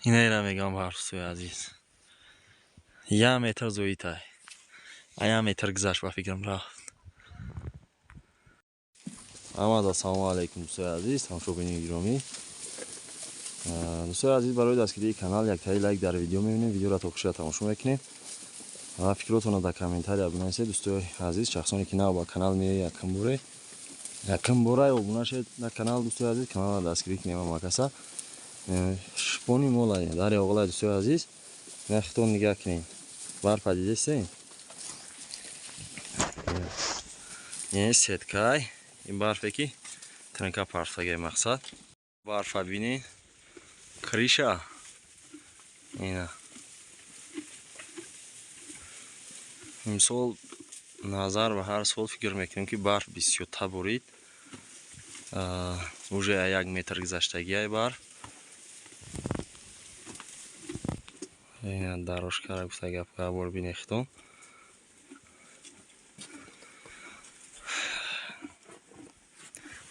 Инаира мегам барф, дӯстои азиз. Як метр зоитай. А як метр гузашт, ба фикрам, рафт. Ҳамада ассалому алайкум, дӯстои азиз, тамошобинони гиромӣ. Дӯстои азиз, барои дастгирии канал яктаи лайк дар видео мебинем, видеоро то охирша тамошо мекунем ва фикротонро дар комментария бинависед. Дӯстои азиз, шахсоне ки нав ба канал меояд, якум бора обуна шед дар канал, дӯстои азиз, каналро дастгирӣ кунем. Ҳамакаса шпони мола дари оғлай, дӯстои азиз, нахитон нигаҳ кунем. Барфа дидесен? Ин сеткай, ин барфе ки тинка парфтагай, мақсад барфа бинед, крыша ина. Имсол назар ба ҳар сол фикр мекунем, ки барф бисёртар борид. Уже як метр гузаштагиай барф. Ина дорожкара гуфта гап бор бинехтон.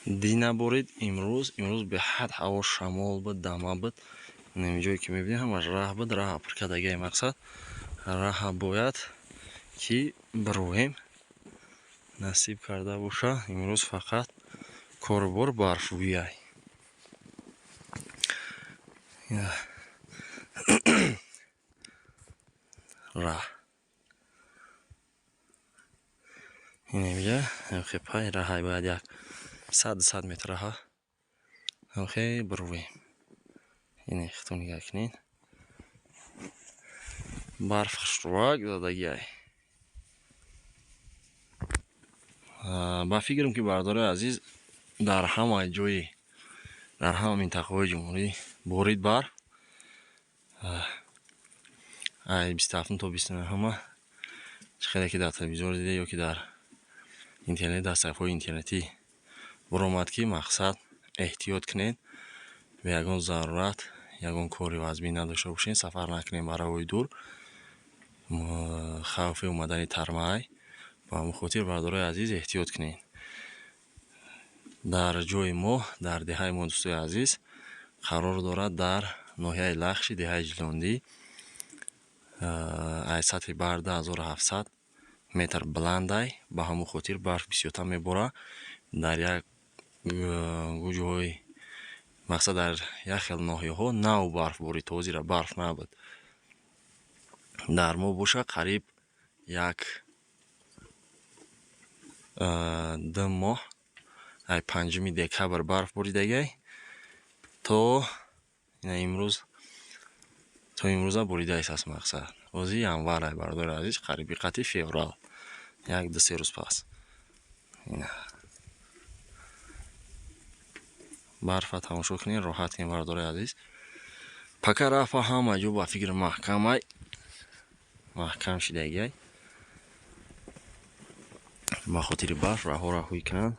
Дина борид, имрӯз беҳад ҳаво шамол буд, дама буд. Ҷое ки мебинем, ҳамаш раҳ буд, раҳа пур кардагиай, мақсад раҳа бояд ки бироҳем, насиб карда боша. Имрӯз фақат корубор барфбӯяй. Раҳ инамиҷа ҳамхе пай раҳай, бояд як 100-200 метр раҳа ҳамхе бировем. Ине хитон нигаҳ кунед, барф хушрӯак задагиай. Ба фикрам, ки бардораи азиз, дар ҳама ҷои, дар ҳама минтақаҳои ҷумҳурӣ борид барф. Ай 27 то 29-ма чӣ хеле ки дар телевизор диде ё ки дар интернет, дар саҳифаҳои интернетӣ баромад, ки мақсад эҳтиёт кунед, бе ягон зарурат, ягон кори вазмин надошта бошед, сафар накунед ба роҳи дур, хавфи омадани тармаай. Ба ҳамон хотир, бардораи азиз, эҳтиёт кунед. Дар ҷои мо, дар деҳаи мо, дӯстои азиз, қарор дорад дар ноҳияи Лахши, деҳаи Ҷилондӣ, ай сатҳи баҳр 2700 метр баландай. Ба ҳамон хотир барф бисёртар мебора. Дар як ҷои, мақсад дар як хел ноҳияҳо нав барф борид, то ҳозира барф набуд. Дар мо боша қариб як 2 моҳ, ай 5 декабр барф боридагай то ина имрӯз, то имрӯза боридааст аст. Мақсад ҳозир январ, ай бародари азиз, қариби қатъи феврал, як ду се рӯз пас. Ина барфа тамошо кунед, роҳат кунед, бародари азиз. Пока рафа ҳама ҷо ба фикри маҳкамай, маҳкам шидагиай. Ба хотири барф раҳҳоро ҳуй кунанд.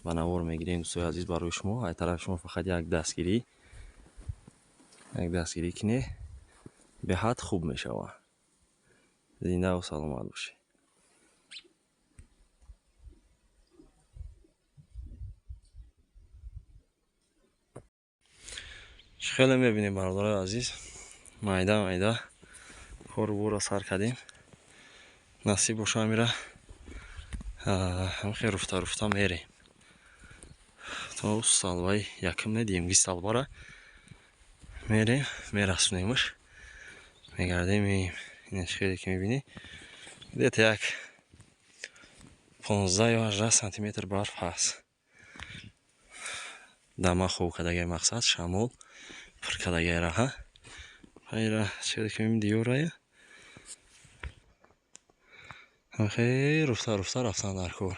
Ба навор мегирем, дӯстои азиз, барои шумо. Ай тарафи шумо фақат як дастгирӣ кунед, беҳад хуб мешавад. Зиндаву саломат бошед. Чӣ хеле мебинем, бародарои азиз, майда майда кору борро сар кардем. Насиб боша, амира ҳамхе руфта руфта мерем то салваи якум недием, ги салвара мерем, мерасонемаш, мегардем. Ина чӣ хеле ки мебинӣ, где-то як 15 ё 18 сантиметр барф ҳаст. Дама хоб кардагай, мақсад шамол пур кардагай раҳа. Хайра чӣ хеле ки мебинӣ, диёрая хеле руфта руфта рафтан дар кор.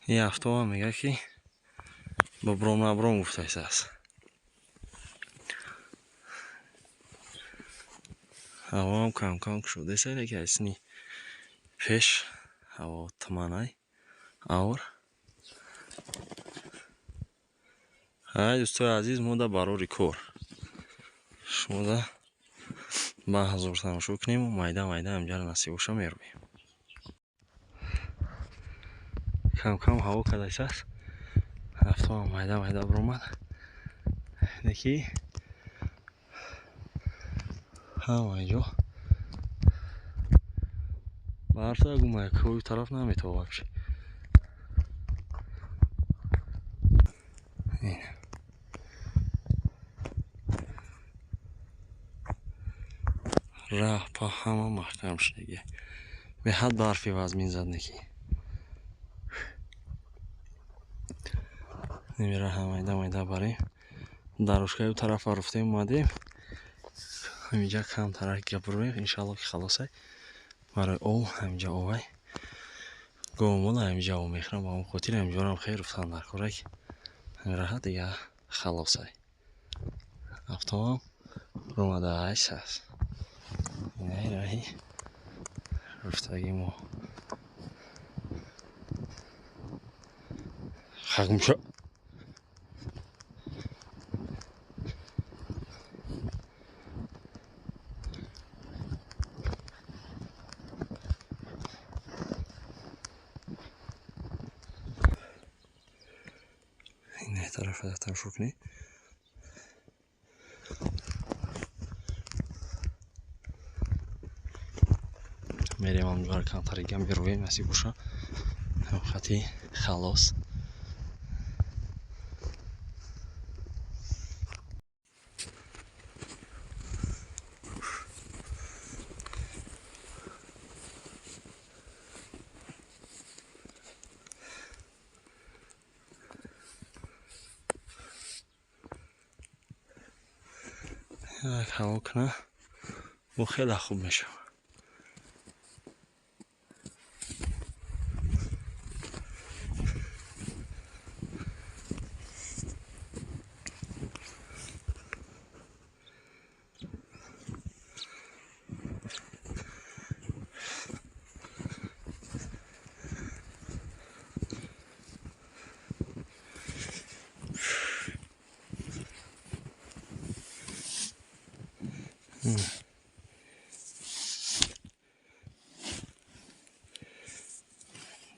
Ин ҳафтаам мегӯяд, ки бобром набром гуфтааст. Ҳавоам камкам кушодааст, леки аз сини пеш ҳаво туманай, авр. Ҳай, дӯстои азиз, мо да барори кор, шумо да ба ҳазор тамошо кунем, майда майда ҳамҷара насиб боша мерӯем. Камкам ҳаво кардааст, ҳафтаам майда майда баромад. Неки ҳама ҷо барфа гумай, кӯи тараф наметавон вообще. Раҳ па ҳама маҳкам шудагӣ. Беҳад барфи вазмин зад неки. Немира майда майда барем. Дарушкаи тарафа рафтем омадем. Ҳаминҷа камтарак гап рӯем, иншалло ки халосай. Барои ов ҳаминҷа овай. Говмол ҳаминҷа ов мехӯрам, ба он хотир ҳаминҷорам хеле руфтан дар корак. Ҳамин раҳа дига халосай. Автоам ромада айс аст. Инаи раҳи руфтаги мо. Хагмша. Тарафа тамошо кунед. Мерем ҳамҷоро камтаригам бирӯем, насиб боша. Хати халос. Ҳаво куна бо хеле хуб мешавад.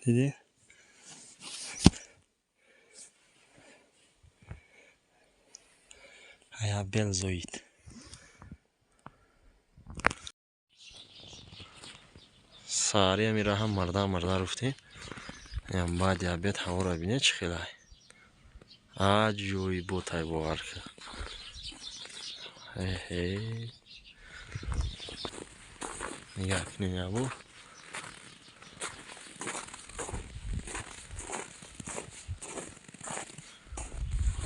Дидӣ? Ая бел зоид. Саҳари ҳами раҳам марда марда руфтем. Ям баъди обед ҳаворо бинед чӣ хелай. Аҷоиботай бовар кун. Эҳе. Нигоҳ кунед ябор.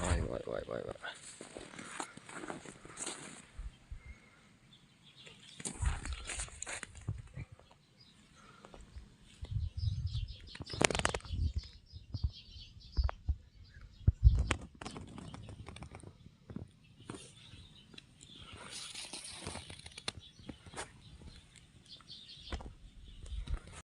Вай вай вай вай вай.